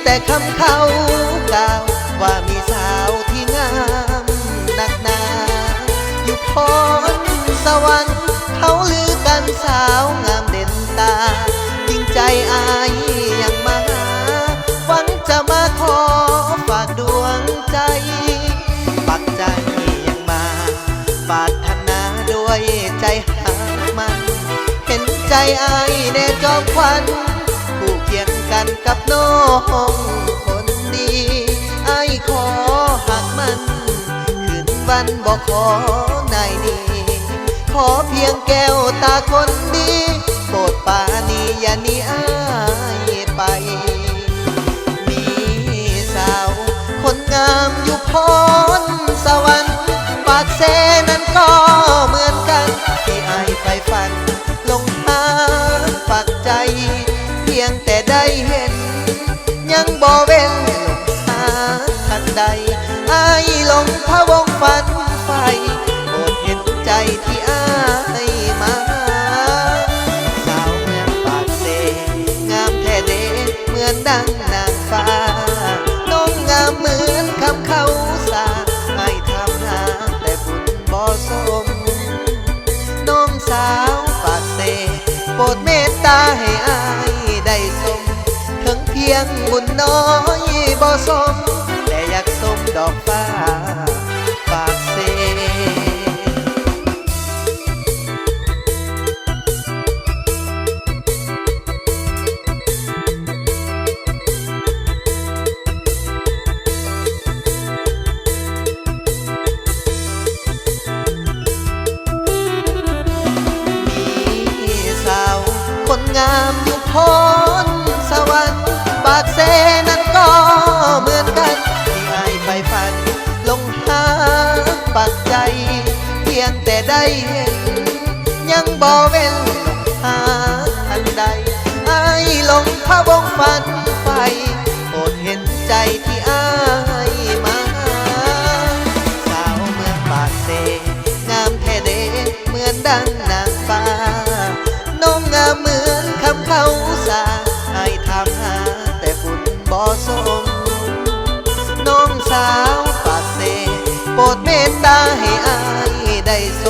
ແຕ່ຄຳເຂົາກ່າວວ່າມີສາວທີ່ງາມນັກໜາ ຢູ່ພອນສະຫວັນເຂົາລືກັນສາວງາມເດັ່ນຕາ ຈິງໃຈອ້າຍຍັງມາຫາ ຫວັງຈະມາຂໍຝາກດວງໃຈ ປັກໃຈຍັງມາ ປາດຖະໜາດ້ວຍໃຈຮັກໝັ້ນ ເຫັນໃຈອ້າຍແດ່ຈອມຂວັນ ຄູ່ຄຽງກັນກັບນ້ອງຄົນດີ ອ້າຍຂໍຮັກໝັ້ນ ຄືນວັນບໍ່ຂໍນາຍໜີ ຂໍພຽງແກ້ວຕາຄົນດີ ໂປດປານີຢ່າໜີອ້າຍໄປ. ມີສາວຄົນງາມຢູ່ພອນສະຫວັນ ປາກເຊນັ້ນກໍເໝືອນກັນ ທີ່ອ້າຍໃຝ່ຝັນຫຼົງຫາປັກໃຈ ພຽງແຕ່ໄດ້ເຫັນ ຍັງບໍ່ເວັ້ນຫຼົງຫາທັນໃດ ອ້າຍຫຼົງພະວົງຝັນໃຝ່ ໂປດເຫັນໃຈທີ່ອ້າຍມາຫາ ສາວເມືອງປາກເຊ ງາມແທ້ເດ ເໝືອນດັ່ງນາງຟ້າ ນ້ອງງາມເໝືອນຄຳເຂົາສາ ອ້າຍຖາມຫາແຕ່ບຸນບໍ່ສົມ ນ້ອງສາວປາກເຊ ໂປດເມດຕາໃຫ້ອ້າຍໄດ້ຊົມ ເຖິງພຽງບຸນນ້ອຍບໍ່ສົມ ແຕ່ຢາກຊົມດອກຟ້າປາກເຊ. ມີສາວຄົນງາມຢູ່ພອນສະຫວັນ ປາກເຊນັ້ນກໍເໝືອນກັນ ທີ່ອ້າຍໃຝ່ຝັນຫຼົງຫາປັກໃຈ ພຽງແຕ່ໄດ້ເຫັນ ຍັງບໍ່ເວັ້ນຫຼົງຫາອັນໃດ ອ້າຍຫຼົງພະວົງຝັນໃຝ່ ໂປດເຫັນໃຈທີ່ອ້າຍມາຫາ ສາວເມືອງປາກເຊ ງາມແທ້ເດ ເໝືອນດັ່ງນາງຟ້າ ນ້ອງງາມເໝືອນຄຳເຂົາສາ ອ້າຍຖາມຫາແຕ່ບຸນບໍ່ສົມ ນ້ອງສາວປາກເຊ ໂປດເມດຕາໃຫ້ອ້າຍໄດ້ຊົ